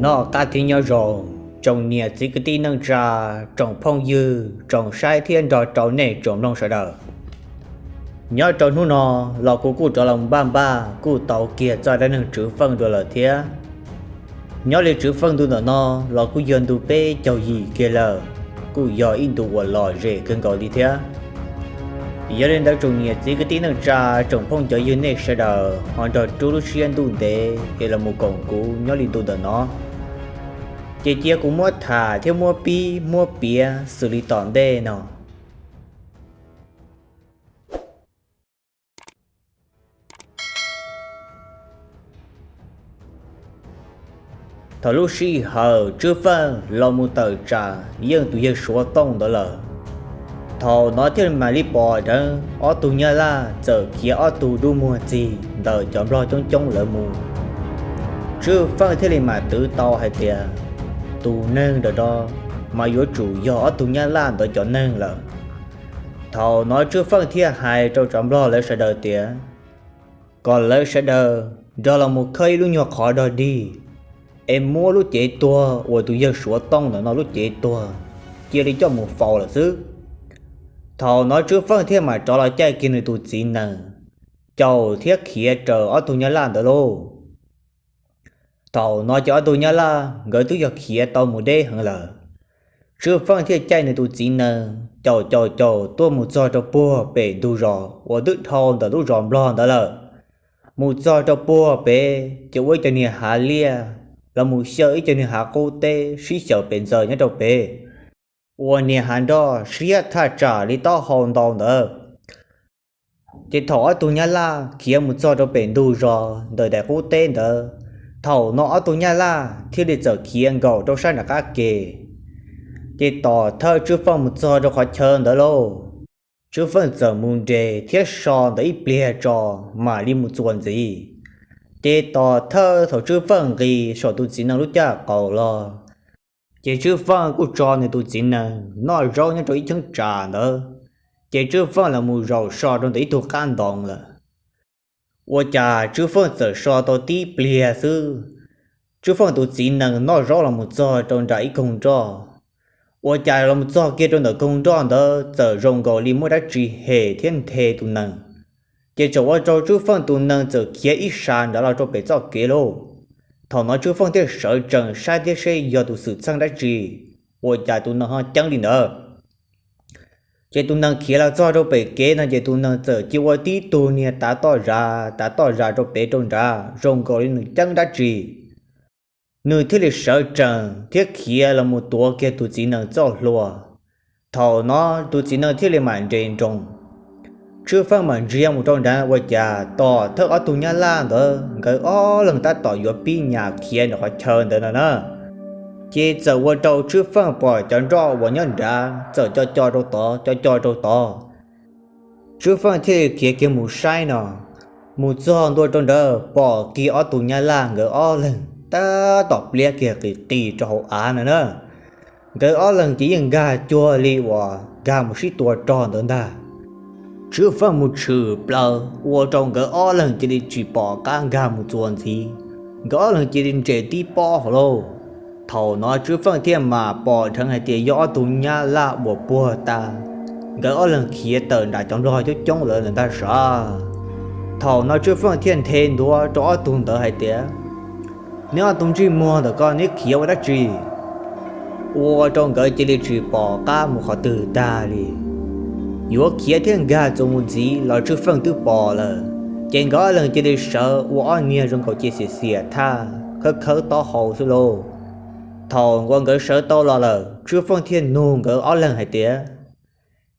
Noj qab thiab nyob zoo, tsoom niam txiv kwv tij neej tsa, tsoom phooj ywg, tsoom saib thiab nrog rau nej tsoom mloog sawv daws. Nyob rau hnub no los kuv kuj rov los npaj npaj kuj tau kiag txoj dab neeg Tswv Feej dua lawm thiab. Nyob li Tswv Feej ntu ntawm no los kuj yog ntu peb caug yim kiag lawm, kuj yog ib ntu uas lom zem kawg nkaus li thiab. Yog li ntawd tsoom niam txiv kwv tij neej tsa, tsoom phooj cov ywg nej sawv daws ho nrog rub lub siab ntuj ntev es los mus koom kuv nyob li ntu ntawm no, ces cia kuv muab tham thiab muab pib muab piav xws li tom ntej no. Thaum lub sij hawm Tswv Feej los mus tawm tsam yeej tus yawg Suav Tooj ntawd lawm, thaum no thiaj mam li pom dheev ob tug Nyab Laj txawm khiav ob tug dub muag txig ntawm cov Nplog coob coob lawv mus. Tswv Feej thiaj li mam twv tau hais tias tus neeg ntawm no mas yuav tsum yog ob tug Nyab Laj ntawd cov neeg lawm. Thaum no Tswv Feej thiaj hais rau cov Nplog lawv sawv daws tias kom lawv sawv daws nrog los mus khawb ib lub nyuag qhov dog dig, es muab lub cev tuag uas tus yawg Suav Tooj ntawm no lub cev tuag cia li coj mus faus lawm xwb. Thaum no Tswv Feej thiaj mam rov los caij kiag nws tus txiv nees, caum thiab khiav raws ob tug Nyab Laj ntawd lauj. Thaum no ces ob tug Nyab Laj nkawd twb yog khiav tau mus deb heev lawm. Tswv Feej thiaj caij nws tus txiv nees caum caum caum tuaj mus txog rau puag pem ntug zos uas twb dhau ntawm lub zos Nplog ntawd lawm. Mus txog rau puag pem ces ua ib co niag hav liaj los mus xyaw ib co niag hav qub teb sib xyaw pes ntxaws nyob rau pem, ua niag hav nroj siab thaj tsam li taub hau ntau ntawd. Ces thaum ob tug Nyab Laj khiav mus txog rau pem ntug zos ntawm daim qub teb ntawd, thaum no ob tug Nyab Laj thiaj li txawm khiav nkaum rau sab nram qab ke. Ces tom thawj Tswv Feej mus txog rau qhov chaw ntawd lauj, Tswv Feej txawm mus nres thiab so ntawd ib pliag tso mam li mus txuas ntxiv. Ces tom thawj thaum Tswv Feej nqis saum tus txiv nees lub caj qaum los, ces Tswv Feej kuj tso nws tus txiv nees noj zaub nyob rau ib cheeb tsam ntawd, ces Tswv Feej los mus zaum so rau ntawm ib tug qab ntoo lawm. Ua cas Tswv Feej txawm so tau tib pliag xwb, Tswv Feej tus txiv nees noj zaub los mus txog rau nram ib koog nroj. Ua cas los mus txog kiag rau ntawm koog nroj ntawd txawm zoo nkaus li muaj dab tsi hem thiab nthe tus nees. Ces txawm ua rau Tswv Feej tus nees txawm khiav ib sab nrad los rau pem txoj kev lauj. Thaum no Tswv Feej thiaj sawv tsees saib thiab seb yog tus xwm txheej dab tsi, ua cas tus nees ho ceeb li ntawd. Ces tus nees khiav los txog rau pem kev no ces tus nees txawm cia ua tib tug niag tav toj zas tav toj zas rau pem rau nrad zoo nkaus li nws ceeb dab tsi. Nws thiaj li sawv tsees thiab khiav los mus tuav kiag tus txiv nees txoj hlua. Thaum no tus txiv nees thiaj li mam nres nroos. Tswv Feej mam ntsia mus rau nrad ua cas tom thawj ob tug Nyab Laj ntawd nkawd ob leeg tab tom yuav pib nyas khiav nram qhov chaw ntawd no na. Ces txawm ua rau Tswv Feej pom cov nroj uas nyob nrad txawm co co rau tod co co rau tod. Tswv Feej thiaj li khiav kiag mus saib no, mus txog ntua rau nrad pom kiag ob tug Nyab Laj nkawd ob leeg tab tom pliab kiag qis qis rau hauv av no na. Nkawd ob leeg ces yeej nkag cuag li uas nkag mus sib tua rog ntawd ntag. Tswv Feej mus tshwm plaws ua rau nkawd ob leeg cia li tsis pom qab nkag mus txuas ntxiv, nkawd ob leeg cia li nres tib pob hauv lauj. Thaum no Tswv Feej thiaj mam pom dheev hais tias yog ob tug Nyab Laj uas puag ta, nkawd ob leeg khiav tawm nram cov Nplog coob coob lawm ntag sav. Thaum no Tswv Feej thiaj nthe ntua rau ob tug ntawd hais tias, neb ob tug ntsej muag ntawm ko neb khiav ua dab tsi? Ua rau nkawd cia li tsis pom qab mus qhov twg tag li. Yuav khiav thiab nkag txuas mus ntxiv los Tswv Feej twb pom lawm, ces nkawd ob leeg cia li sawv ua ob niag zoo nkaus cia xiam xiam thaj khawb khawb taub hau xwb lauj. Thaum uas nkawd sawv tau los lawm Tswv Feej thiaj nug nkawd ob leeg hais tias,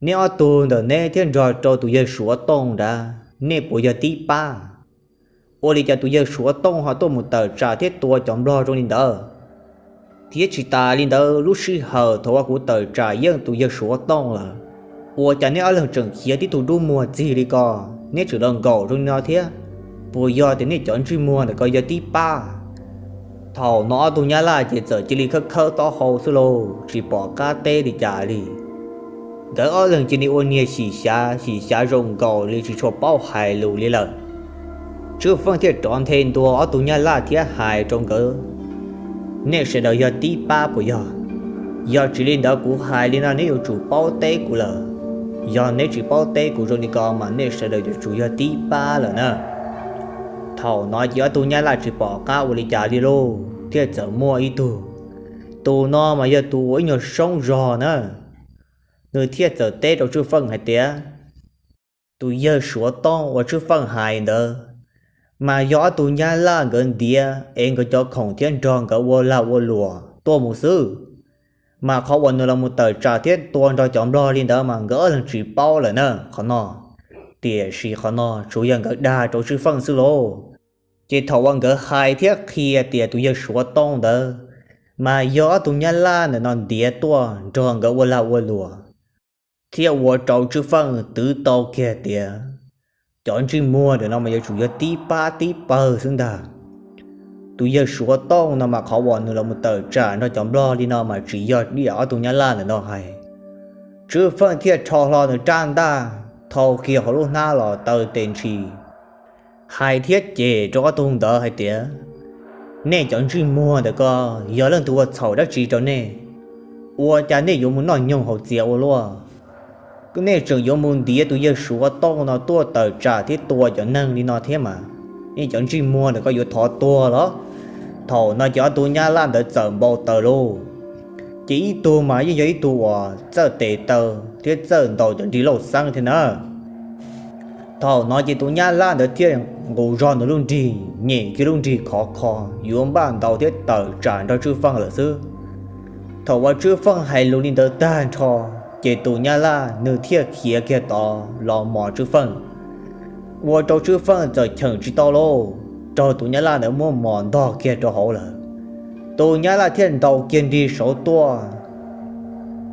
neb ob tug ntawm neb thiab nrog rau tus yawg Suav Tooj nrad nej puas yog tib pab? Ua li cas tus yawg Suav Tooj ho tuaj mus tawm tsam thiab tua cov Nplog zoo li ntawd? Thiab tsis tas li ntawd lub sij hawm thaum uas kuv tawm tsam yeej tus yawg Suav Tooj lawm, ua cas neb ob leeg tseem khiav tib tug dub muag txig li ko, neb tseem los nkaum zoo li no thiab? Puas yog tias nej cov ntsej muag ntawm ko yog tib pab? Thaum no ob tug Nyab Laj ces txawm cia li khawb khawb taub hau xwb lauj tsis pom qab teb li cas li. Nkawd ob leeg cia li ua niag xyim xyav xyim xyav zoo nkaus li tsis tshua paub hais lus li lawm. Tswv Feej thiaj rov nthe ntua ob tug Nyab Laj thiab hais rau nkawd, Nej sawv daws yog tib pab puas yog? Yog tsis li ntawd kuv hais li no neb yuav tsum paub teb kuv lawm. Yog neb tsis paub teb kuv zoo li ko mas nej sawv daws yuav tsum yog tib pab lawm na. Thaum no ces ob tug nyab laj tsis pom qab ua li cas li lauj, thiaj txawm muaj ib tug, tus no mas yog tus ua ib nyuag soob zog na, nws thiaj txawm teb rau Tswv Feej hais tias, tus yawg Suav Tooj uas Tswv Feej hais ntawd, mas yog ob tug nyab laj nkawd ntiav es nkawd cov khoom thiab nrog nkawd ua lag ua luam tuaj mus xwb. Mas qhov uas nws los mus tawm tsam thiab tua nrog cov nplog li ntawd mas nkawd ob leeg tsis paub lawm na qhov no. Tiam sis qhov no tsuas yog nkawd dag rau Tswv Feej xwb lauj. Ces thaum uas nkawd hais thiab qhia tias tus yawg Suav Tooj ntawd, mas yog ob tug nyab laj ntawm no ntiav tuaj nrog nkawd ua lag ua luam, thiaj ua rau Tswv Feej twv tau kiag tias, cov ntsej muag ntawm no mas yuav tsum yog tib pab tib pawg xwb ntag. Tus yawg Suav Tooj no mas qhov uas nws los mus tawm tsam nrog cov nplog li no mas tsis yog li ob tug nyab laj ntawm no hais. Tswv Feej thiaj rho hlo nws rab ntaj, thau kiag hauv lub hnab los taw tes ntshis, hais thiab cem rau ob tug ntawd hais tias, nej cov ntsej muag ntawm ko, yog leej twg ua txhaum dab tsi rau nej, ua cas nej yuav mus noj nyoog haus txias ua luaj? Nej tseem yuav mus ntiav tus yawg Suav Tooj no tuaj tawm tsam thiab tua cov neeg li no thiab mas, nej cov ntsej muag ntawm ko yuav thov tuag los? Thaum no ces ob tug nyab laj ntawd txawm npau taws lauj. Ces ib tug mas yeej yog ib tug uas txawj tes taw thiab txawj ntaus cov nrig lauj xeeb thiab na. Thaum no ces tus nyab laj ntawd thiaj nqus zog nws lub nrig, nyem kiag lub nrig khov kho, yuav npaj ntaus thiab tawm tsam nrog Tswv Feej lawm xwb. Thaum uas Tswv Feej hais lus li ntawd tag nrho, ces tus nyab laj nws thiaj khiav kiag tod los mos Tswv Feej, ua rau Tswv Feej txawm cheem tsis tau lauj, raug tus nyab laj ntawd muab mos ntog kiag rau hauv lawm. Tus nyab laj thiaj ntaus kiag nrig saud tuaj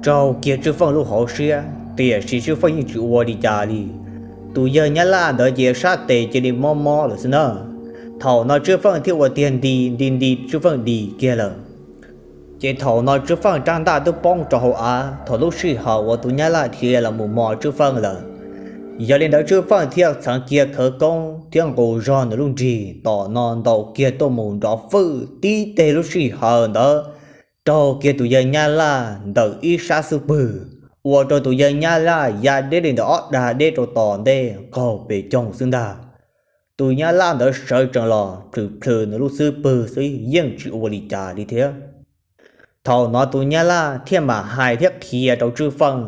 raug kiag Tswv Feej lub hauv siab, tiam sis Tswv Feej yeej tsis ua li cas li. Tus yawg nyab laj ntawd ces sab tes cia li mob mob lawm xwb na. Thaum no Tswv Feej thiaj ua tiag nti nti nti Tswv Feej dim kiag lawm. Ces thaum no Tswv Feej rab ntaj twb poob rau hauv av thaum lub sij hawm uas tus nyab laj dhia los mus mos Tswv Feej lawm. Yog li ntawd Tswv Feej thiaj txheev kiag khawv koob thiab nqus zog nws lub nrig tom no ntaus kiag tuaj mus nrov fwj tib teg lub sij hawm ntawd raug kiag tus yawg nyab laj ntawm ib sab xub pwg, ua rau tus yawg nyab laj ya deb li ntawm ob dag deb rau tom ntej qaug pes coog xwb ntag. Tus nyab laj ntawd sawv tsees los plhws plhws nws lub xub pwg xwb yeej tsis ua li cas li thiab. Thaum no tus nyab laj thiaj mam hais thiab qhia rau Tswv Feej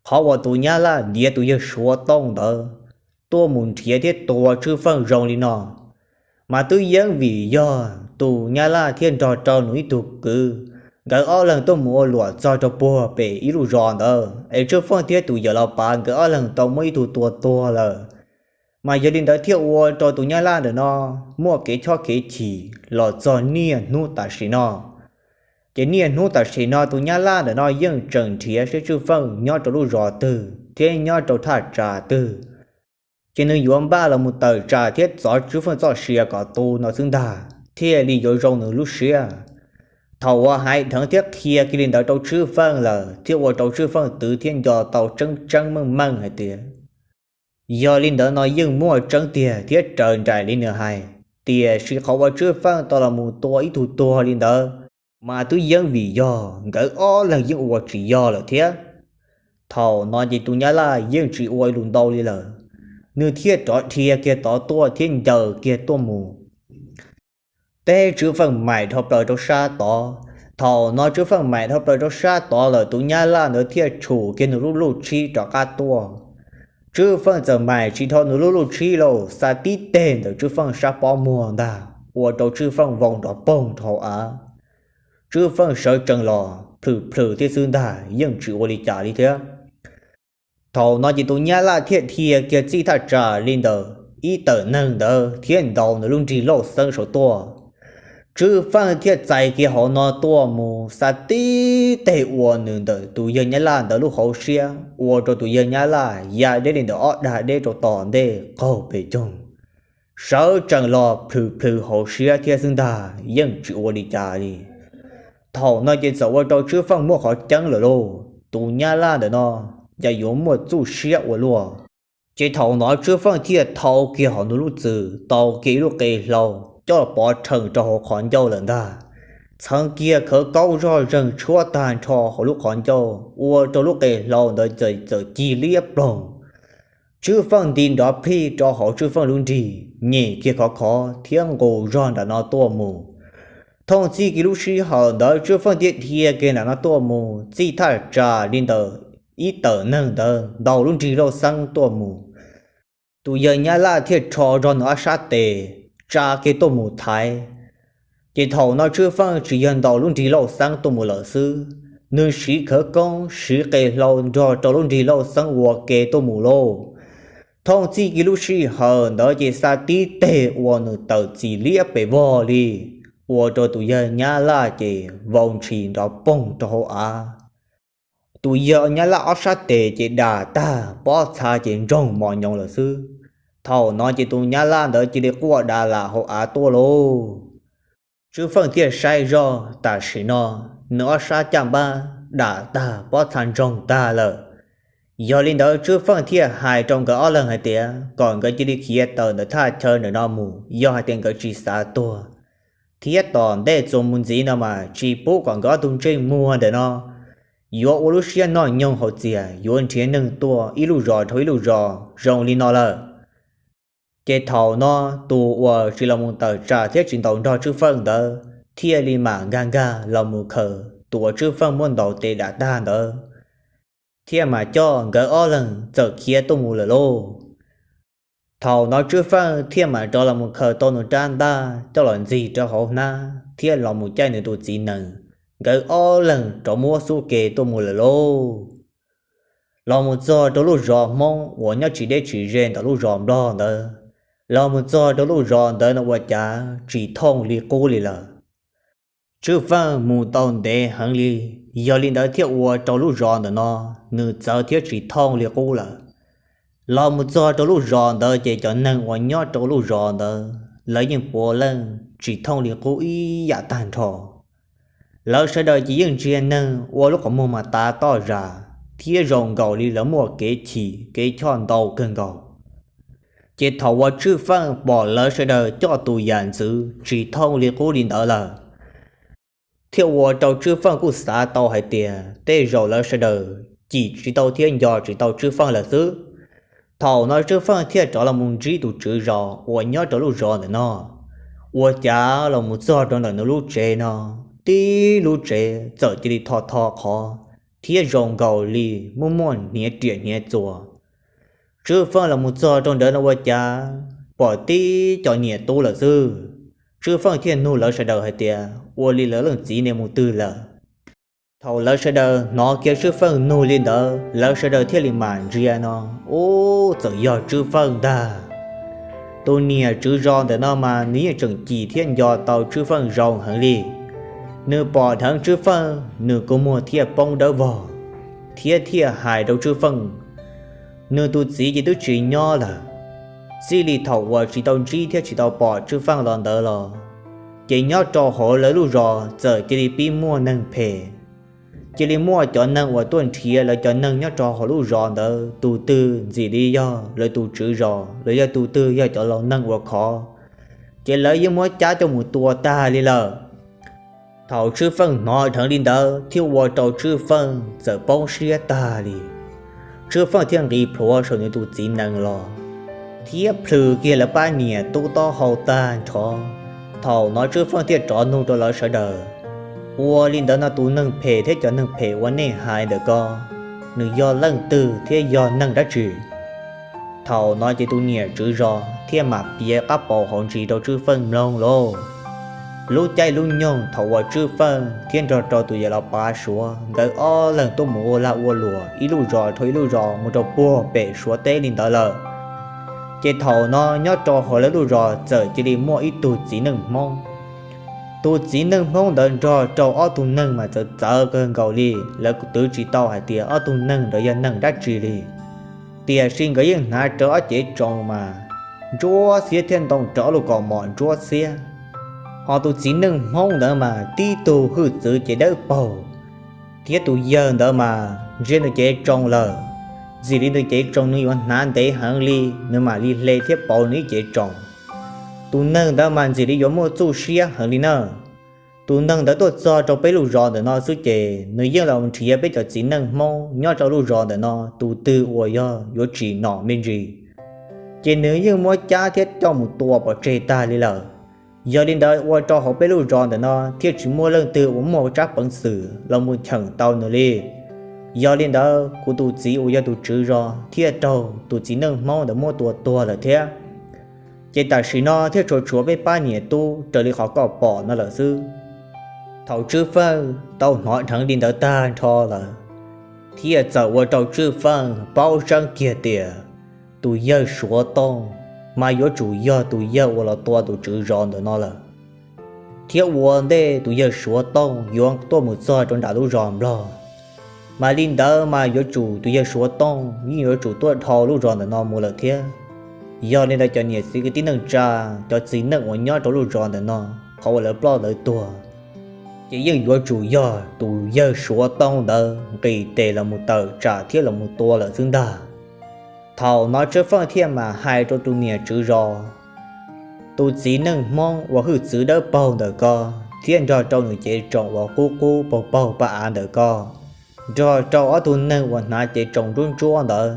qhov uas tus nyab laj ntiav tus yawg Suav Tooj ntawd tuaj mus nrhiav thiab tua Tswv Feej zoo li no. Mas twb yeej vim yog tus nyab laj thiaj nrog rau nws ib tug kwv, nkawd ob leeg tuaj mus ua luam txog rau puag pem ib lub zos ntawd es Tswv Feej thiab tus yawg laus pav nkawd ob leeg tau muab ib tug tua tuag lawm. Mas yog li ntawd thiaj ua rau tus nyab laj ntawm no muaj kev chob kev chim los txog niaj hnub tam sim no. Ces niaj hnub tam sim no tus nyab laj ntawm no yeej tseem nrhiav seb Tswv Feej nyob rau lub zos twg thiab nyob rau thaj tsam twg, ces nws yuav npaj los mus tawm tsam thiab txov Tswv Feej txoj sia kom tu no xwb ntag thiaj li yuav zoo nws lub siab. Thaum uas hais dheev thiab qhia kiag li ntawd rau Tswv Feej lawm thiaj ua rau Tswv Feej twv thiab nco tau tseeb tseeb meej meej hais tias, yog li ntawd no yeej muaj tseeb tiag thiab raws nraim li nws hais, tiam sis qhov uas Tswv Feej tau los mus tua ib tug tuag li ntawd, mas twb yeej vim yog nkawd ob leeg yeej ua tsis yog lawm thiab. Thaum no ces tus nyab laj yeej tsis ua ib lus ntau li lawm, nws thiaj rov dhia kiag tod tuaj thiab ncaws kiag tuaj mus. Teb Tswv Feej maim dhau plaws rau sab tod. Thaum no Tswv Feej maim dhau plaws rau sab tod lawm tus nyab laj ntawd thiaj tshum kiag nws lub luj tshib rov qab tuaj. Tswv Feej txawm maim tsis dhau nws lub luj tshib lauj, xa tib teg ntawm Tswv Feej sab pob muag ntag, ua rau Tswv Feej vau nrov poog rau hauv av. Tswv Feej sawv tsees los plhws plhws thiab xwb ntag, yeej tsis ua li cas li thiab. Thaum no ces tus nyab laj thiaj dhia kiag txij thaj tsam li ntawm ib tawm neeg ntawd thiab ntaus nws lub nrig lauj xeeb saud tuaj. Tswv Feej thiaj txais kiag hauv no tuaj mus xa tib teg ua nws ntawm tus yawg nyab laj ntawd lub hauv siab, ua rau tus yawg nyab laj ya deb li ntawm ob dag deb rau tom ntej qaug pes coog, sawv tsees los plhws plhws hauv siab thiab xwb ntag, yeej tsis ua li cas li. Thaum no ces txawm ua rau Tswv Feej muaj qhov ceeb lawm lauj, tus nyab laj ntawm no cas yuav muaj txuj siab ua luaj. Ces thaum no Tswv Feej thiaj thau kiag hauv nws lub txwm tau kiag ib lub qe hlau coj pov rhees rau hauv qhov ncauj lawm ntag. txheev kiag khawv koob zoj zeeg tshuab tag nrho hauv lub qhov ncauj ua rau lub qe hlau ntawd txawm txawm cig liab ploog. Tswb Feej nti nrov plij rau hauv Tswb Feej lub nrig, nyem kiag khov khov thiab nqus zog nram no tuaj mus. Thooj txij kiag lub sij hawm ntawd Tswb Feej thiaj dhia kiag nram no tuaj mus, txij thaj tsam li ntawm ib tawm neeg ntawd ntaus lub nrig lauj xeeb tuaj mus. Tus yawg Nyab Laj thiaj rho zog nws ob sab tes tsa kiag tuaj mus thaiv. Ces thaum no Tswb Feej tsis yog ntaus lub nrig lauj xeeb tuaj mus lawm xwb, nws siv khawv koob siv qe hlau nrog rau lub nrig lauj xeeb ua ke tuaj mus lauj. Thooj txij kiag lub sij hawm ntawd ces xa tib teg ua nws tawm txim liab pes vog li, ua rau tus yawg Nyab Laj ces vau ntshis nrov poog rau hauv av. Tus yawg Nyab Laj ob sab tes ces dam tag pob txha ces ntsoog mos nyoos lawm xwb. Thaum no ces tus Nyab Laj ntawd cia li quaj da lam hauv av tuaj lauj. Tswb Feej thiaj saib zoj tam sim no nws ob sab caj npab dam tag pob txha ntsoog tag lawm. Yog li ntawd Tswb Feej thiaj hais rau nkawd ob leeg hais tias kom nkawd cia li khiav tawm ntawm thaj chaw ntawm no mus, yog hais tias nkawd tsis xav tuag thiab tom ntej txuas mus ntxiv no mas tsis pub kom nkawd ob tug ntsej muag ntawm no yuav ua lub siab noj nyoog haus txias yuav nrhiav neeg tuaj ib lub zos dhau ib lub zos zoo li no lawm. Ces thaum no tus uas tsis los mus tawm tsam thiab tsis ntaus nrog Tswb Feej ntawd thiaj li mam nkag nkag los mus khaws tus uas Tswb Feej muab ntaus tes dam tag ntawd, thiaj mam coj nkawd ob leeg txawm khiav tuaj mus lawm lauj. Thaum no Tswb Feej thiaj mam rov los mus khaws tau nws rab ntaj coj los ntxig rau hauv hnab thiab los mus caij nws tus txiv nees, nkawd ob leeg rov muab xub ke tuaj mus lawm lauj. Los mus txog rau lub zos Hmoob uas nyob tsis deb tsis ze ntawm lub zos Nplog ntawd, los mus txog rau lub zos ntawd no ua cas tsis thooj li qub li lawm. Tswb Feej mus tau ntev heev li, yog li ntawd thiaj ua rau lub zos ntawm no nws txawv thiab tsis thooj li qub lawm. Los mus txog rau lub zos ntawd ces cov neeg uas nyob rau lub zos ntawd lawv yeej puav leej tsis thooj li qub ib yam tag nrho. Lawv sawv daws ces yeej ntsia neeg ua lub qhov muag mas tav toj zam thiab zoo nkaus li lawv muaj kev chim kev choj ntau kawg nkaus. Ces thaum uas Tswb Feej pom lawv sawv daws coj tus yam ntxwv tsis thooj li qub li ntawd lawm, thiaj ua rau Tswb Feej kuj xav tau hais tias tej zaum lawv sawv daws cim tsis tau thiab nco tsis tau Tswb Feej lawm xwb. Thaum no Tswb Feej thiaj rov los mus ntsib tus tswv zos uas nyob rau lub zos ntawm no. Ua cas los mus txog rau ntawm nws lub tsev no, tib lub tsev txawm cia li tho tho qhov thiab zoo nkaus li muaj muaj hniav riam hniav txuas. Tswb Feej los mus txog rau ntawd no ua cas pom tib co niam tub lawm xwb. Tswb Feej thiaj nug lawv sawv daws hais tias ua li lawv leej txiv ne mus twg lawm. Thaum lawv sawv daws hnov kiag Tswb Feej nug li ntawd, lawv sawv daws thiaj li mam ntsia no, ub, txawm yog Tswb Feej ntag. Tus niam tswv zos ntawm no mas nws yeej tseem cim thiab nco tau Tswb Feej zoo heev li. Nws pom dheev Tswb Feej, nws kua muag thiaj poob dawb vog, thiab thiaj hais rau Tswb Feej, nws tus txiv ces twb tsis nyob lawm. Txij li thaum uas tsis tau ntsib thiab tsis tau pom Tswb Feej los ntawd los, ces nyob rau hauv lawv lub zos txawm cia li pib muaj neeg phem. Cia li muaj cov neeg uas tuaj nrhiav lawv cov neeg nyob rau hauv lub zos ntawd, tus twg ntxim li yog lawv tus tswv zos los yog tus twg yog cov laus neeg uas khov, ces lawv yeej muab cab coj mus tua tag li lawm. Thaum Tswb Feej hnov dheev li ntawd thiaj ua rau Tswb Feej txawm poob siab tag li. Tswb Feej thiaj nqis plhuav saum nws tus txiv nees los, thiab plhws kiag lawv pab niam tub taub hau tag nrho. Thaum no Tswb Feej thiaj rov nug rau lawv sawv daws, ua li ntawd no tus neeg phem thiab cov neeg phem uas nej hais ntawm ko, nws yog leej twg thiab yog neeg dab tsi? Thaum no ces tus niam tswv zos thiaj mam piav qab paus hauv ntsis rau Tswb Feej mloog lauj. Lub caij lub nyoog thaum uas Tswb Feej thiab nrog rau tus yawg laus Pav Suav nkawd ob leeg tuaj mus ua lag ua luam ib lub zos dhau ib lub zos mus rau puag pem Suav teb li ntawd lawm, ces thaum no nyob rau hauv lawv lub zos txawm cia li muaj ib tug txiv neej Hmoob. Tus txiv neej Hmoob ntawd nrog rau ob tug neeg mas txawv txawv kawg nkaus li, lawv twv tsis tau hais tias ob tug neeg ntawd yog neeg dab tsi li. Tiam sis nkawd yeej hnav rawv ob cev tsoos mas ntsuab xiab thiab ntoo rawv ob lub kaus mom ntsuab xiab. Ho tus txiv neej Hmoob ntawd mas tib tug hwj txwv ces dawb paug, thiab tus yawg ntawd mas ntsia nws cev tsoos lawm, ntxim li nws cev tsoos nws yuav hnav ntev heev li, nws mam li hle thiab pauv nws ib cev tsoos. Tus neeg ntawd mas ntxim li yuav muaj txuj siab heev li na. Tus neeg ntawd tuaj txog rau peb lub zos ntawm no xwb ces nws yeej los nrhiav peb cov txiv neej Hmoob nyob rau lub zos ntawm no tus twg uas yog yuav tsim nom me ntsis, ces nws yeej muab cab thiab coj mus tua pov tseg tag li lawm. Yog li ntawd ua rau hauv peb lub zos ntawm no thiaj tsis muaj leej twg uas muaj tsab peev xwm los mus cheem tau nws li. Yog li ntawd kuv tus txiv uas yog tus tswv zos thiaj raug tus txiv neej Hmoob ntawd muab tua tuag lawm thiab. Ces tam sim no thiaj tshuav tshuav peb pab niam tub raws li qhov koj pom no lawm xwb. Thaum Tswv Feej tau hnov dheev li ntawd tag nrho lawm, thiaj txawm ua rau Tswv Feej paub tseeb kiag tias tus yawg Suav Tooj mas yuav tsum yog tus yawg uas los tua tus tswv zos ntawm no lawm. Thiab ua ntej tus yawg Suav Tooj yuav tuaj mus txog rau nram lub zos Nplog, mas li ntawd mas yuav tsum tus yawg Suav Tooj yeej yuav tsum tuaj dhau lub zos ntawm no mus lawm thiab. Yog li ntawd cov niam txiv kwv tij neej tsa, cov txiv neej uas nyob rau lub zos ntawm no, qhov uas lawv ploj lawv tuag, ces yeej yuav tsum yog tus yawg Suav Tooj ntawd nqis tes los mus tawm tsam thiab los mus tua lawm xwb ntag. Thaum no Tswv Feej thiaj mam hais rau tus niam tswv zos, tus txiv neej Hmoob uas hwj txwv dawb paug ntawm ko, thiab nrog rau nws cev tsoom uas qub qub paug paug paj av ntawm ko, nrog rau ob tug neeg uas hnav cev tsoom ntsuab ntsuab ntawd,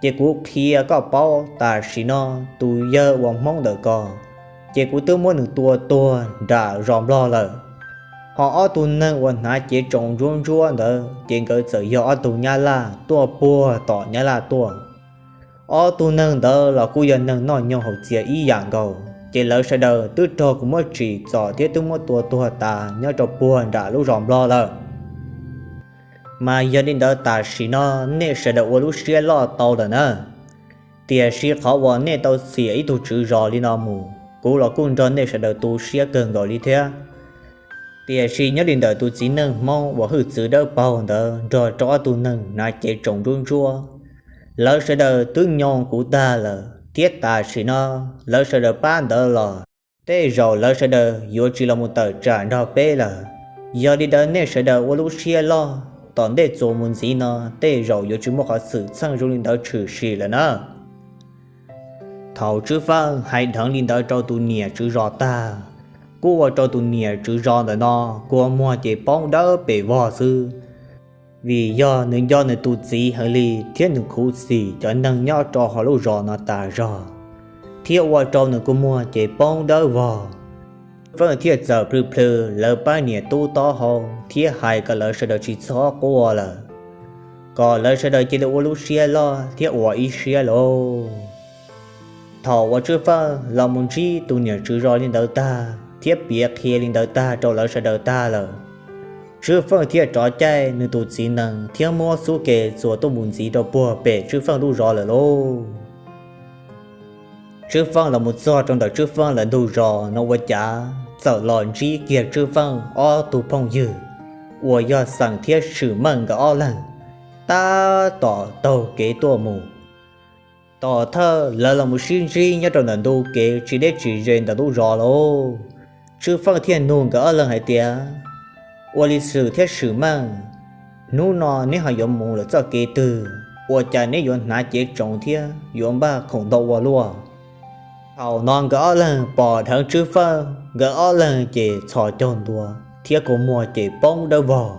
ces kuv qhia koj paub tam sim no tus yawg uas Hmoob ntawm ko, ces kuv twb muab nws tua tuag nram zos Nplog lawm. Ho ob tug neeg uas hnav cev tsoom ntsuab ntsuab ntawd ces nkawd txawm yog ob tug Nyab Laj tuaj puag tom Nyab Laj tuaj. Ob tug neeg ntawd los kuj yog neeg noj nyoog haus txias ib yam nkaus, ces lawv sawv daws twb raug kuv muab tsim txom thiab twb muab tua tuag tas nyob rau puag nram lub zos Nplog lawm. Mas yog li ntawd tam sim no nej sawv daws ua lub siab loj tau lawm na. Tiam sis qhov uas nej tau xiam ib tug tswv zos li no mus, kuv los kuj nrog nej sawv daws tu siab kawg nkaus li thiab. Tiam sis nyob li ntawm tus txiv neej Hmoob uas hwj txwv dawb paug ntawd nrog rau ob tug neeg hnav cev tsoom ntsuab ntsuab, lawv sawv daws twb nyoo kuv tag lawm thiab tam sim no lawv sawv daws pab ntawd los tej zaum lawv sawv daws yuav tsis los mus tawm tsam nrog peb lawm. Yog li ntawd nej sawv daws ua lub siab loj, tom ntej txuas mus ntxiv no tej zaum yuav tsis muaj qhov xwm txheej zoo li ntawd tshwm sim lawm na. Thaum Tswv Feej hais dheev li ntawd rau tus niam tswv zos tag, kuj ua rau tus niam tswv zos ntawm no kua muag ces poob dawb pes vog xwb, vim yog nws nco nws tus txiv heev li thiab nws khuv xim cov neeg nyob rau hauv lub zos no tas zog, thiab ua rau nws kua muag ces poob dawb vog. Tswv Feej thiaj txawm plhws plhws lawv pab niam tub taub hau thiab hais kom lawv sawv daws tsis txhob quaj lawm, kom lawv sawv daws cia li ua lub siab loj thiab ua ib siab lauj. Thaum uas Tswv Feej los mus ntsib tus niam tswv zos li ntawd tag thiab piav qhia li ntawd tag rau lawv sawv daws tag lawm, Tswv Feej thiaj rov caij nws tus txiv nees thiab muab xub ke txuas tuaj mus ntxiv rau puag pem Tswv Feej lub zos lawm lauj. Tswv Feej los mus txog rau ntawm Tswv Feej lawv ntug zos no ua cas txawm los ntsib kiag Tswv Feej ob tug phooj ywg uas yog Xeem thiab Swm Meej nkawd ob leeg tab tom taug kev tuaj mus. Tom thawj lawv los mus sib ntsib nyob rau ntawm ntu kev tsis deb tsis ze ntawm lub zos lauj. Tswv Feej thiaj nug nkawd ob leeg hais tias, ua li Xwm thiab Swm Meej, hnub no neb ho yuav mus lawm txoj kev twg, ua cas neb yuav hnav cev tsoos thiab yuav npaj khoom ntau ua luaj? Thaum no nkawd ob leeg pom dheev Tswv Feej, nkawd ob leeg ces txhos caug ntua thiab kua muag ces poob dawb vog.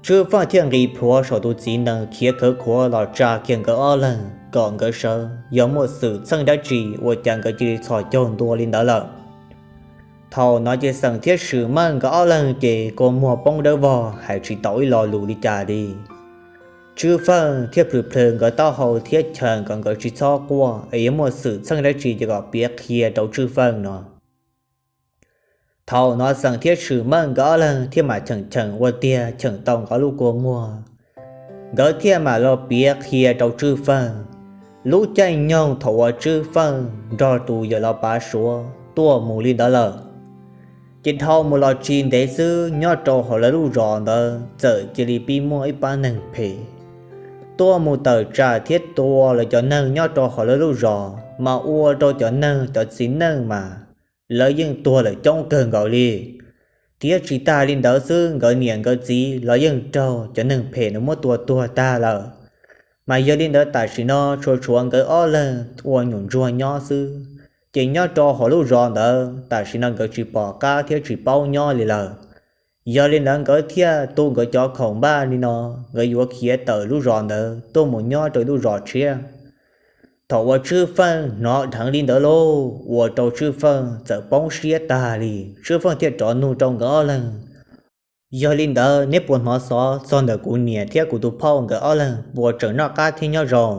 Tswv Feej thiaj nqis plhuav saum tus txiv nees khiav khawv khuav los tsa kiag nkawd ob leeg kom nkawd sawv, yog muaj xwm txheej dab tsi ua cas nkawd cia li txhos caug ntua li ntawd lawm. Thaum no ces Xeem thiab Swm Meej nkawd ob leeg ces kua muag poob dawb vog hais tsis tau ib lo lus li cas li. Tswv Feej thiaj plhws plhws nkawd taub hau thiab cheem kom nkawd tsis txhob quaj es yuav muaj xwm txheej dab tsi ces kom piav qhia rau Tswv Feej no. Thaum no Xeem thiab Swm Meej nkawd ob leeg thiaj mam cheem cheem ua tiag cheem tau nkawd lub kua muag. Nkawd thiaj mam los piav qhia rau Tswv Feej lub caij nyoog thaum uas Tswv Feej nrog tus yawm laus Pav Suav tuaj mus li ntawd lawm. Ces dhau mus los tsis ntev xwb nyob rau hauv lawv lub zos ntawd txawm cia li pib muaj ib pab neeg phem tuaj mus tawm tsam thiab tua lawv cov neeg nyob rau hauv lawv lub zos, mas ua rau cov neeg cov txiv neej mas lawv yeej tuag lawm coob kawg nkaus li. Thiab tsis tas li ntawd xwb, nkawd niam nkawd txiv los yeej raug cov neeg phem no muab tua tuag tag lawm. Mas yog li ntawd tam sim no tshuav tshuav nkawd ob leeg ua nyuam ntsuag nyob xwb, Ces nyob rau hauv lub zos ntawd tam sim no nkawd tsis pom qab thiab tsis paub nyob li lawm. Yog li ntawd nkawd thiaj tu nkawd cov khoom npaj li no, nkawd yuav khiav tawm lub zos ntawd tuaj mus nyob rau lub zos tshiab. Thaum uas Tswv Feej hnov dheev li ntawd lauj, ua rau Tswv Feej txawm poob siab tag li. Tswv Feej thiaj rov nug rau nkawd ob leeg, yog li ntawd neb puas hnov xov txog ntawm kuv niam thiab kuv tus phauj nkawd ob leeg puas tseem noj qab thiab nyob zoo?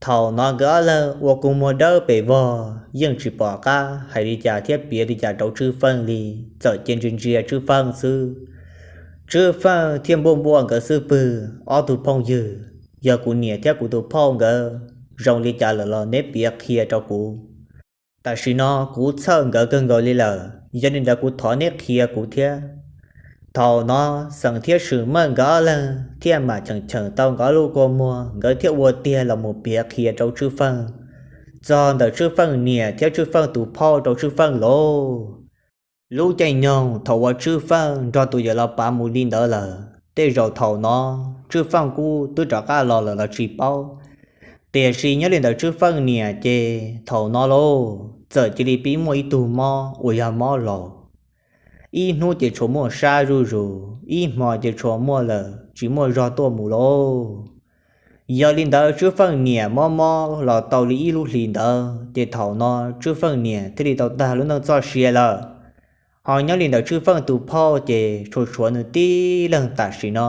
Thaum no nkawd ob leeg ua kua muag dawb pes vog, yeej tsis pom qab hais li cas thiab piav li cas rau Tswv Feej li, txawm cia ntsia ntsia Tswv Feej xwb. Tswv Feej thiaj npuaj npuaj nkawd xub pwg, ob tug phooj ywg, yog kuv niam thiab kuv tus phauj nkawd zoo li cas lawm los neb piav qhia rau kuv. Tam sim no kuv txhawj nkawd kawg nkaus li lawm, yog li ntawd kuv thov neb qhia kuv thiab. Thaum no Xeem thiab Swm Meej nkawd ob leeg thiaj mam cheem cheem tau nkawd ob lub kua muag, nkawd thiaj ua tiag los mus piav qhia rau Tswv Feej txog ntawm Tswv Feej niam thiab Tswv Feej tus phauj rau Tswv Feej lauj. Lub caij nyoog thaum uas Tswv Feej nrog tus yawm laus pav mus li ntawd lawm, tej zaum thaum no Tswv Feej kuj twb rov qab los lawm los tsis paub. Tiam sis nyob li ntawm Tswv Feej niam ces thaum no lauj, txawm cia li pib muaj ib tug mob uas yog mob laus. Ib hnub ces tshuav muaj sab zuj zus, ib hmo ces tshuav muaj lawm tsis muaj zog tuaj mus lauj. Yog li ntawd Tswv Feej niam mob mob los tau li ib lub hlis ntawd, ces thaum no Tswv Feej niam thiaj li tau tag lub neej txoj sia lawm. Ho nyob li ntawm Tswv Feej tus phauj ces tshuav tshuav nws tib leeg tam sim no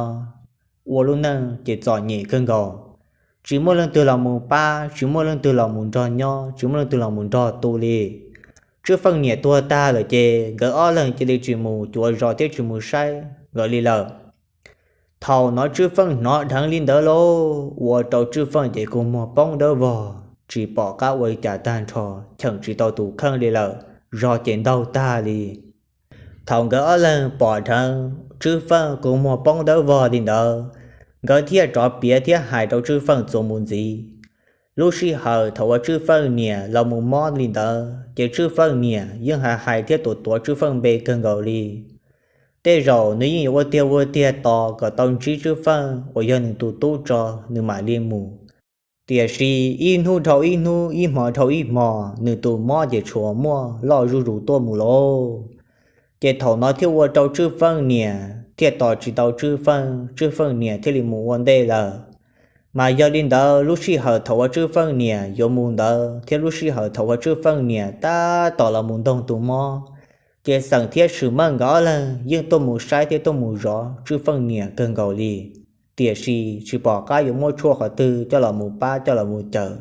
ua lub neej ces txom nyem kawg nkaus. Tsis muaj leej twg los mus pab, tsis muaj leej twg los mus nrog nyob, tsis muaj leej twg los mus nrog tu li. Tswv Feej niam tuag tag lawm ces nkawd ob leeg cia li tsis mus cuav zos thiab tsis mus saib nkawd li lawm. Thaum no Tswv Feej hnov dheev li ntawd lauj, ua rau Tswv Feej ces kua muag poob dawb vog, tsis pom qab ua li cas tag nrho, cheem tsis tau tus kheej li lawm, zog ces ntaug tag li. Thaum nkawd ob leeg pom dheev Tswv Feej kua muag poob dawb vog li ntawd, nkawd thiaj rov piav thiab hais rau Tswv Feej txuas mus ntxiv. Lub sij hawm thaum uas Tswv Feej niam los mus mob li ntawd ces Tswv Feej niam yeej hais hais thiab tuav tuav Tswv Feej npe kawg nkaus li. Tej zaum nws yeej yuav ua tiag ua tiag tos kom tau ntsib Tswv Feej uas yog nws tus tub tso nws mam li mus. Tiam sis ib hnub dhau ib hnub, ib hmo dhau ib hmo, nws tus mob ces tshuav muaj loj zuj zus tuaj mus lauj. Ces thaum no thiaj ua rau Tswv Feej niam thiaj tos tsis tau Tswv Feej, Tswv Feej niam thiaj li mus ua ntej lawm. Mas yog li ntawd lub sij hawm thaum uas Tswv Feej niam yuav mus ntawd thiab lub sij hawm thaum uas Tswv Feej niam tab tom los mus ntoog tus mob, ces Xeem thiab Swm Meej nkawd ob leeg yeej tuaj mus saib thiab tuaj mus zov Tswv Feej niam kawg nkaus li. Tiam sis tsis pom qab yuav muab tshuaj qhov twg coj los mus pab coj los mus cawm,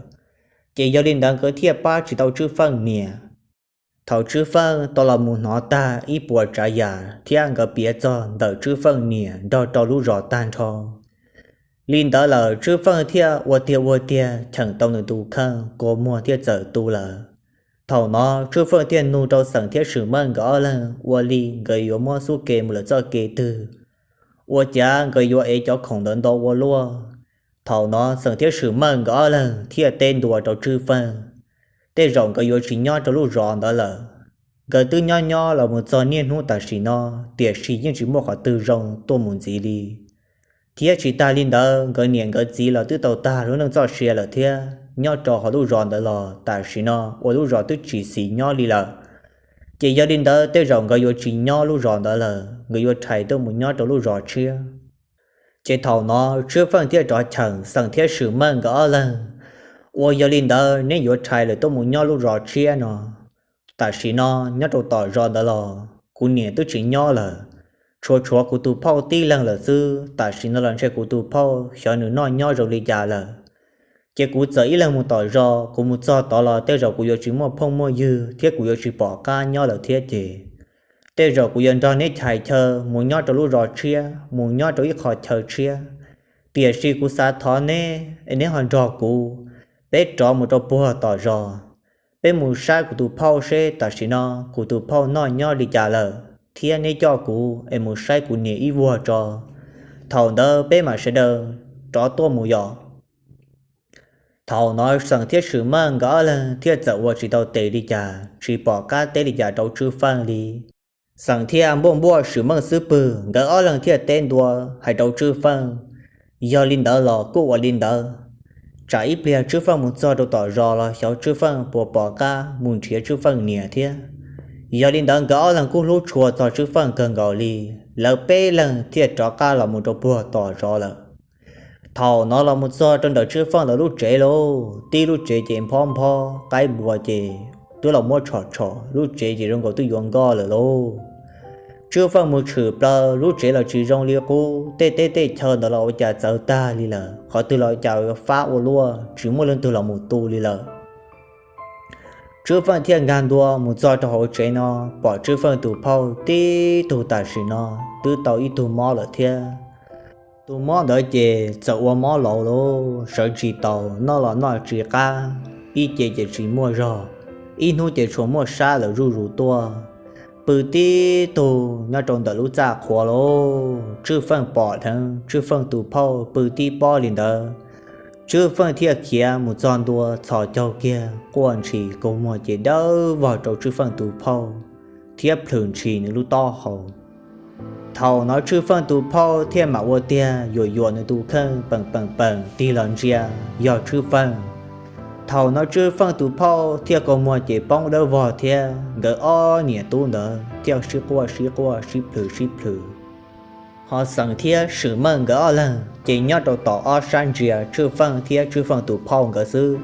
ces yog li ntawd nkawd thiaj pab tsis tau Tswv Feej niam. Thaum Tswv Feej tau los mus hnov tag ib puas tsav yam thiab nkawd piav txog ntawm Tswv Feej niam nrog rau lub zos tag nrho li ntawd lawm, Tswv Feej thiaj ua tiag ua tiag cheem tau nws tus kheej, kua muag thiaj txawm tu lawm. Thaum no Tswv Feej thiaj nug rau Xeem thiab Swm Meej nkawd ob leeg ua li nkawd yuav muab xub ke mus lawm txoj kev twg, ua cas nkawd yuav ev cov khoom ntawd ntau ua luaj. Thaum no Xeem thiab Swm Meej nkawd ob leeg thiaj teb ntua rau Tswv Feej, tej zaum nkawd yuav tsis nyob rau lub zos ntawd lawm. Nkawd twb nyob nyob los mus txog niaj hnub tam sim no, tiam sis yeej tsis muaj qhov twg zoo tuaj mus ntxiv li. Thiab tsis tas li ntawd, nkawd niam nkawd txiv los twb tau tag lub neej txoj sia lawm thiab, nyob rau hauv lub zos ntawd los tam sim no ua lub zos twb tsis xis nyob li lawm. Ces yog li ntawd tej zaum nkawd yuav tsis nyob lub zos ntawd lawm, nkawd yuav rhais tuaj mus nyob rau lub zos tshiab. Ces thaum no Tswv Feej thiaj rov cheem Xeem thiab Swm Meej nkawd ob leeg, ua yog li ntawd neb yuav rhais lawm tuaj mus nyob lub zos tshiab no. Tam sim no nyob rau tom zos ntawd los kuv niam twb tsis nyob lawm, tshuav tshuav kuv tus phauj tib leeg lawm xwb. Tam sim no los ntshe kuv tus phauj xyov nws noj nyob zoo li cas lawm. Ces kuv txawm ib leeg mus tom zos, kuv mus txog tod los tej zaum kuv yuav tsis muaj phooj muaj ywg thiab kuv yuav tsis pom qab nyob lawm thiab ces tej zaum kuv yuav nrog neb chais chaw mus nyob rau lub zos tshiab, mus nyob rau ib qho chaw tshiab. Tiam sis kuv xav thov neb es neb ho nrog kuv, peb rov mus rau puag tom zos, peb mus saib kuv tus phauj seb tam sim no kuv tus phauj noj nyob li cas lawm, thiab neb coj kuv es mus saib kuv niam ib vuag tso. Thaum ntawd peb mam sawv daws rov tuaj mus yom. Thaum no Xeem thiab Swm Meej nkawd ob leeg thiaj txawm ua tsis tau tes li cas, tsis pom qab teb li cas rau Tswv Feej li. Xeem thiaj npuaj npuaj Swm Meej xub pwg, nkawd ob leeg thiaj teb ntua hais rau Tswv Feej. Yog li ntawd los kuj ua li ntawd. Tsam ib pliag Tswv Feej mus txog rau tom zos los xyov Tswv Feej puas pom qab mus nrhiav Tswv Feej niam thiab. Yog li ntawd nkawd ob leeg kuj hlub tshua txog Tswv Feej kawg nkaus li, lawv peb leeg thiaj rov qab los mus rau puag tom zos lawm. Thaum no los mus txog rau ntawm Tswv Feej lawv lub tsev lauj, tib lub tsev ces nphob nphob, qaib npua ces twb los muab tshom tshom, lub tsev ces zoo nkaus twb yuav nkoj lawm lauj. Tswv Feej mus tshwm plaws lub tsev los tsis zoo li qub, tej teb tej chaw ntawd los ua cas txawv tag li lawm, qhov twg los cas fab ua luaj, tsis muaj leej twg los mus tu li lawm. Tswv Feej thiaj nkag ntua mus txog rau hauv tsev no, pom Tswv Feej tus phauj tib tug tam sim no twb tau ib tug mob lawm thiab. Tus mob ntawd ces txawm ua mob laus lauj, sawv tsis taus, noj los noj tsis qab, ib ce ces tsis muaj zog, ib hnub ces tsuas muaj sab lawm zuj zus tuaj, pw tib tug nyob rau ntawm lub txaj qhua lauj. Tswv Feej pom dheev Tswv Feej tus phauj pw tib pob li ntawd, Tswv Feej thiaj khiav mus txog ntua txhos caug kiag, quaj ntshis kua muag ces dawb vog rau Tswv Feej tus phauj thiab plhws ntshis nws lub taub hau. Thaum no Tswv Feej tus phauj thiaj mam ua tiag yuam yuam nws tus kheej peem peem peem tig los ntsia yog Tswv Feej. Thaum no Tswv Feej tus phauj thiaj kua muag ces poob dawb vog thiab, nkawd ob niam tub ntawd thiaj sib quaj sib quaj sib plhws sib plhws. Ho Xeem thiab Swm Meej nkawd ob leeg ces nyob rau tom ob sab ntsia Tswv Feej thiab Tswv Feej tus phauj nkawd xwb.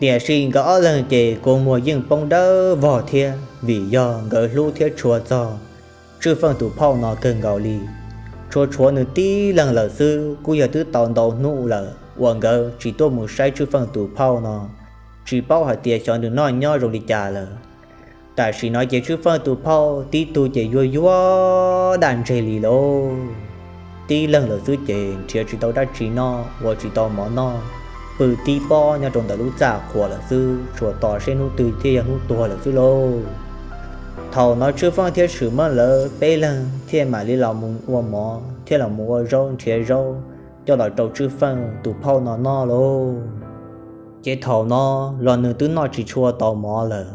Tiam sis nkawd ob leeg ces kua muag yeej poob dawb vog thiab, vim yog nkawd hlub thiab tshua txog Tswv Feej tus phauj no kawg nkaus li. Tshuav tshuav nws tib leeg lawm xwb, kuj yog twb tau ntau hnub lawm uas nkawd tsis tuaj mus saib Tswv Feej tus phauj no, tsis paub hais tias xyov nws noj nyob zoo li cas lawm. Tam sim no ces Tswv Feej tus phauj tib tug ces yuag yuag daj ntseg li lauj. Tib leeg lawm xwb ces nrhiav tsis tau dab tsi noj, ua tsis tau mov noj, pw tib pob nyob rau ntawm lub txaj qhua lawm xwb, tsuas tos seb hnub twg thiaj yog hnub tuag lawm xwb lauj. Thaum no Tswv Feej thiab Swm Meej lawv peb leeg thiaj mam li los mus ua mov thiab los mus ua zaub nrhiav zaub coj los rau Tswv Feej tus phauj no noj lauj. Ces thaum no los nws twb noj tsis tshua tau mov lawm,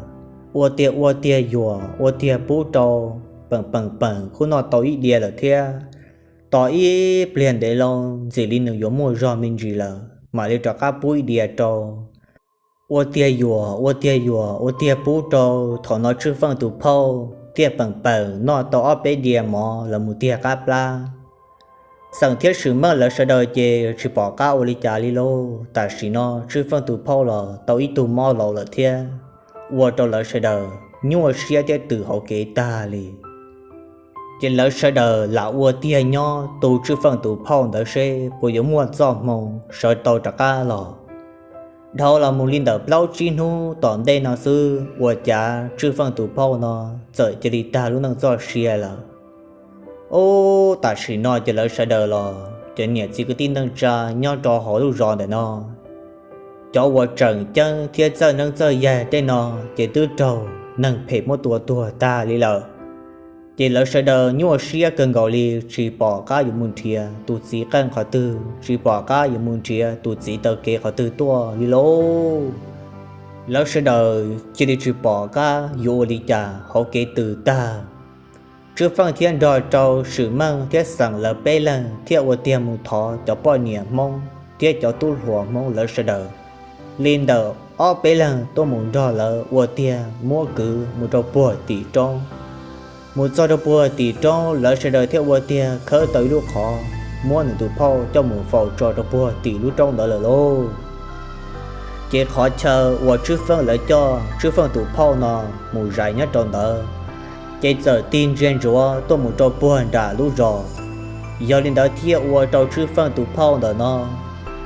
ua tiag ua tiag yuam ua tiag pub rau, peem peem peem kuj noj tau ib diav lawm thiab. Tos ib pliag ntev loo ntxim li nws yuav muaj zog me ntsis lawm mam li rov qab pub ib diav rau. Ua tiag yuam ua tiag yuam ua tiag pub rau, thaum no Tswv Feej tus phauj thiaj peem peem noj tau ob peb diav mov los mus tiag qab plab. Xeem thiab Swm Meej lawv sawv daws ces tsis pom qab ua li cas li lauj. Tam sim no Tswv Feej tus phauj los tau ib tug mob laus lawm thiab, ua rau lawv sawv daws nyuaj siab thiab tws hauv kev tag li. Ces lawv sawv daws lam ua tiag nyob tu Tswv Feej tus phauj ntawd seb puas yuav muaj txoj hmoo sawv tau rov qab los. Dhau los mus li ntawm plaub tsib hnub tom ntej no xwb ua cas Tswv Feej tus phauj no txawm cia li tag lub neej txoj sia lawm. Ub, tam sim no ces lawv sawv daws los cov niam txiv kwv tij neej tsa nyob rau hauv lub zos ntawm no, cov uas tseem ceeb thiab txawj neeb txawj yaig tej no ces twb raug neeg phem muab tua tuag tag li lawm. Ces lawv sawv daws nyuaj siab kawg nkaus li, tsis pom qab yuav mus nrhiav tus txiv qeej qhov twg, tsis pom qab yuav mus nrhiav tus txiv taw kev qhov twg tuaj li lauj. Lawv sawv daws cia li tsis pom qab yuav ua li cas hauv kev tws tag. Tswv Feej thiab nrog rau Swm Meej thiab Xeem lawv peb leeg thiaj ua tiag mus thov cov poj niam Hmoob thiab cov tub hluas Hmoob lawv sawv daws li ntawm ob peb leeg tuaj mus nrog lawv ua tiag muab kwv mus rau puag tim roob. Mus txog rau puag tim roob lawv sawv daws thiaj ua tiag khawb tau ib lub qhov muab nws tus phauj coj mus faus tso rau puag tim lub roob ntawd lawm lauj. Ces qhov chaw uas Tswv Feej lawv coj Tswv Feej tus phauj no mus zais nyob rau ntawd, ces txawm tig ntsia ntsuav tuaj mus rau puag nram lub zos. Yog li ntawd thiaj ua rau Tswv Feej tus phauj ntawm no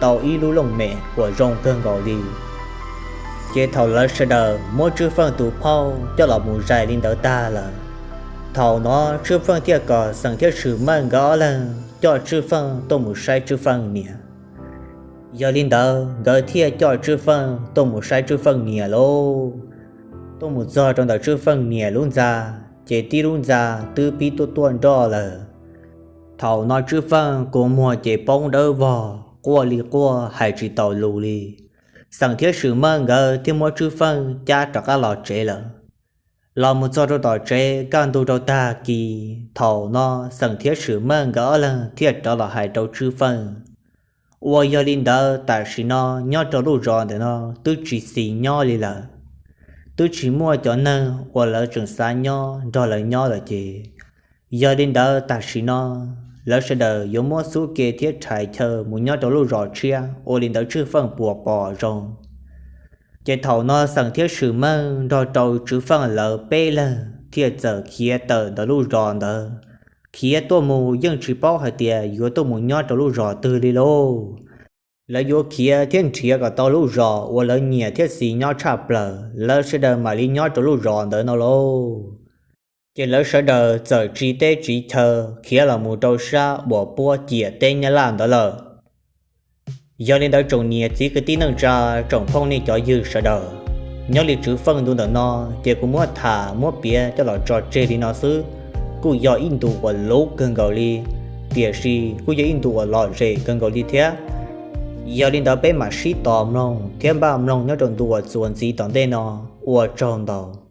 tau ib lub looj mem uas zoo kawg nkaus li. Ces thaum lawv sawv daws muab Tswv Feej tus phauj coj los mus zais li ntawd tag lawm, thaum no Tswv Feej thiaj kom Xeem thiab Swm Meej nkawd ob leeg coj Tswv Feej tuaj mus saib Tswv Feej niam. Yog li ntawd nkawd thiaj coj Tswv Feej tuaj mus saib Tswv Feej niam lauj. Tuaj mus txog rau ntawm Tswv Feej niam lub ntxa, ces tib lub ntxa twb pib tuaj tuaj nroj lawm. Thaum no Tswv Feej kua muag ces poob dawb vog, quaj li quaj hais tsis taus lus li. Xeem thiab Swm Meej nkawd thiaj muab Tswv Feej cab rov qab los tsev lawm. Los mus txog rau tom tsev kaj ntug rau tag kis, thaum no Xeem thiab Swm Meej nkawd ob leeg thiaj rov los hais rau Tswv Feej, Uas yog li ntawd tam sim no nyob rau lub zos ntawm no twb tsis xis nyob li lawm, twb tsis muaj cov neeg uas lawv tseem xav nyob nrog lawv nyob lawm ces. Yog li ntawd tam sim no lawv sawv daws yuav muab xub ke thiab rhais chaw mus nyob rau lub zos tshiab, ua li ntawd Tswv Feej puas pom zoo. Ces thaum no Xeem thiab Swm Meej nrog rau Tswv Feej lawv peb leeg thiaj txawm khiav tawm ntawm lub zos ntawd, khiav tuaj mus yeej tsis paub hais tias yuav tuaj mus nyob rau lub zos twg li lauj. Lawv yuav khiav thiab nrhiav kom tau lub zos uas lawv nyiam thiab xis nyob tshaj plaws, lawv sawv daws mam li nyob rau lub zos ntawd no lauj. Ces lawv sawv daws txawm tsiv teb tsiv chaw khiav los mus rau sab uas puab ciam teb Nyab Laj ntawd lawm. Yog li ntawd tsoom niam txiv kwv tij neej tsa, tsoom phooj ywg cov ywg sawv daws, nyob li Tswv Feej ntu ntawm no ces kuv muab tham muab piav coj los tso tseg li no xwb. Kuj yog ib ntu uas luv kawg nkaus li, tiam sis kuj yog ib ntu uas lom zem kawg nkaus li thiab. Yog li ntawd peb mam sib tos mloog thiab npaj mloog nyob rau ntu uas txuas ntxiv tom ntej no. Ua tsaug ntau.